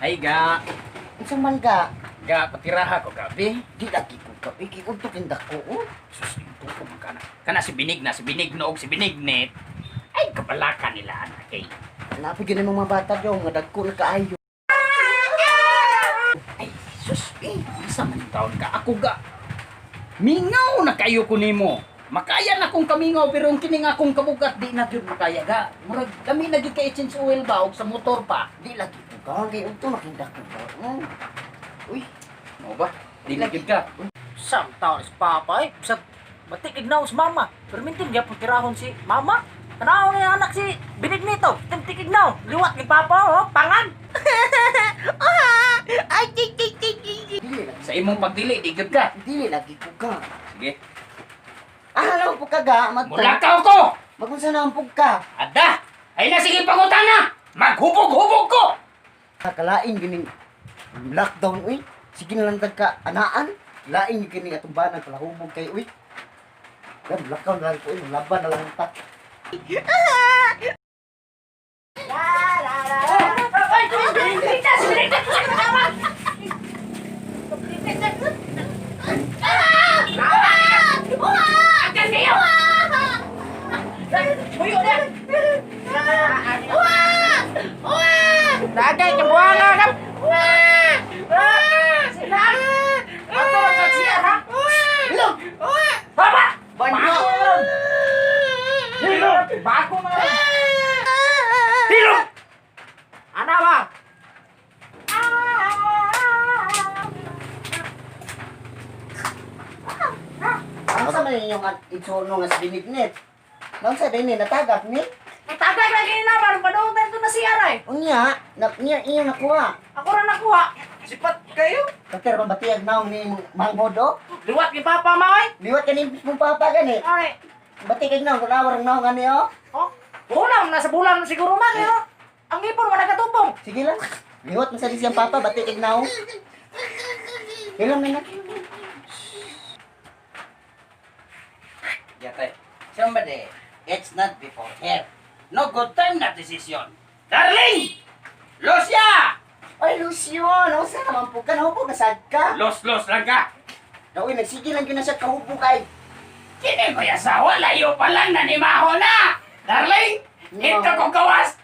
Ay ga, Unsa man ga? Ga patiraha ko gabi. Di lagi ko ka. Iki udto kinda ko. Oh. Sus, ito ko man kana. Kana si Binig na, si Binigno og si Binignet. Ay kabalaka nila anak kay. Hanapin gyud mga bata daw nga dagko na kaayo. Ay sus, eh, asa man taon ka? Ako ga. Mingaw na kayo ko nimo. Makaya na kong kamingaw pero ang kining akong kabugat di na gyud makaya ga. Murag kami lagi kay change oil ba og sa motor pa. Di lagi ko ka. Kay udto na kinda ko ka. Oh. Uy, Mo ba? Di na gyud ka. Sam taon is papa eh. Bisag batik ignaw si mama. Pero mintin gyapon tirahon si mama. Tanaw na yung anak si Benignito. Tintik ignaw. Liwat ni papa oh, pangag. Ay, tik tik tik tik. Dili lagi. Sa imong pagdili di gyud ka. Dili lagi ko ka. Sige. Ah, alam po ka ga, mag Mulakaw ko. Magunsa na ang pug ka. Ada! Ay na sige pangutana! Maghubog-hubog ko! Kalain gining lockdown uy. Sige na lang tag ka anaan. Lain gyud kini atong banag palahubog kay uy. Kan lockdown lang ko uy, laban na lang ta. Agad kayo! Buyo na. Dagay ka buwanga ka. Ato lang ka siya ha. Hello. Baba. Banyo. Hilom. Bago na. Hilom! Ana ba? Ang sa man inyong itsuno nga sa binignet. Naunsa din ni natagak ni? Tagay lagi ni naman padutan to na siya ray. Unya, na niya iyo nakuha. Ako ra nakuha. Sipat kayo. Doktor kung batiyag naong ni imong manghod oh. Liwat ni papa maoy. Liwat ka ni mong papa gani. Ay. Batikag naong kung awar naong ani oh. Oh, bulan nasa bulan siguro man yo. Ang ipon wala katupong. Sige lang. Liwat man sa di siyang papa batikag naong. Ilang na na. Yatay. Somebody, it's not before her. No good time na decision. Darling! Lucia! Ay, Lucio, nausa naman po ka, nahubog na sad ka. Los, los lang ka! Nauy, nagsige lang yun na siya kahubog ay. Kini ko asawa, layo pa lang nanimaho na! Darling! Ito ko gawas!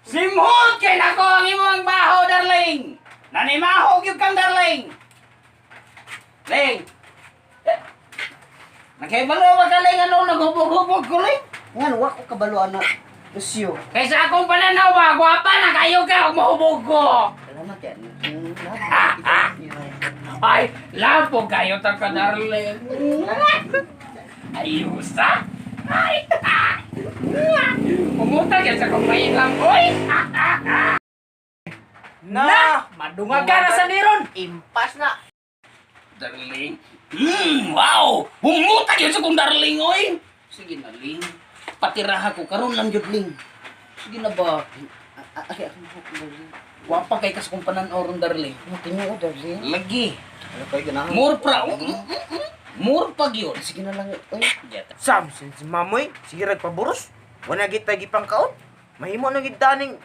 Simhot kay nako ang imong baho, darling! Nanimaho gyud kang darling! Ling! Eh, Nagkahibalo ba ka, Ling? Ano naghubog-hubog ko, Ling? Nga, wa ko kabalo na, Lucio. Kaysa akong pananaw ba, gwapa na kayo ka, ug mahubog ko! Salamat yan. Ay, lapo kayo ta ka, darling! Ayusa! Ay! Ah! Pumunta ka sa kumain lang, oy! Na, madungag ka na sa niron. Impas na. Darling. Wow! Bumuta yun sa kong darling, oy! Sige na, Ling. Patiraha ko, karon lang yun, Ling. Sige na ba? Ay, akong buhok, darling. Wapa kay kas kong pananaw ron, darling. Ano, tinuod, darling. Lagi. Ano kayo ganahan? More pra. More pag yun. Sige na lang, oy. Sam, si mamoy, sige ragpaburos. Wala gid tay gipangkaon. Mahimo na gid taning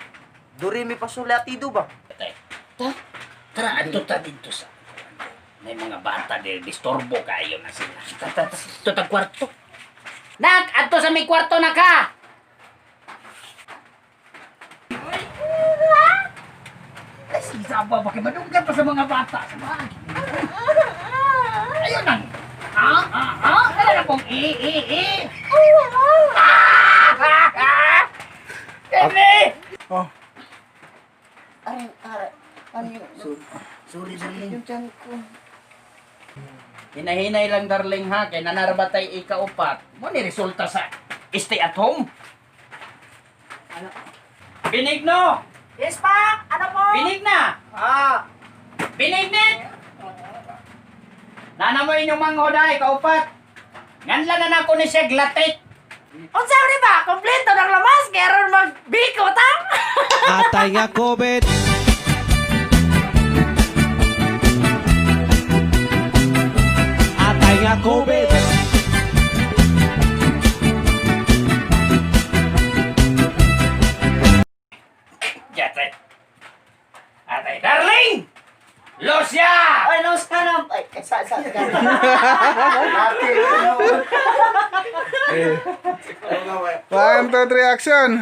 durimi pasulatido ba? Ta? Tara, adto ta dito sa may mga bata de disturbo kayo na sila. Tara, tara, tara. Ito tag kwarto. Nak, adto sa may kwarto na ka. Ay, sisa ba bakit madunggan pa sa mga bata? Sa mga... Ayun ang. Ah, ah, ah. Ano na pong i, i, i. Ah, ah, ah. Kene! Aray, aray. Ano yung... Sorry, darling. Yung tiyan ko. Hinahinay lang darling ha, kay nanarabatay ikaupat. Mo ni resulta sa stay at home. Ano? Benigno! Yes pa, ano po? Benigna! Ah, Benignet! Nana mo inyong manghoday, kaupat. Nganla na nako ni siya glatik. Unsa ni ba? Kompleto ng lamas kay aron magbiko ta. Atay nga COVID. Atay nga COVID. Yate. siya! Ay, no, sana. Ay, sa. Ate, ano? 1, 2, 3, action!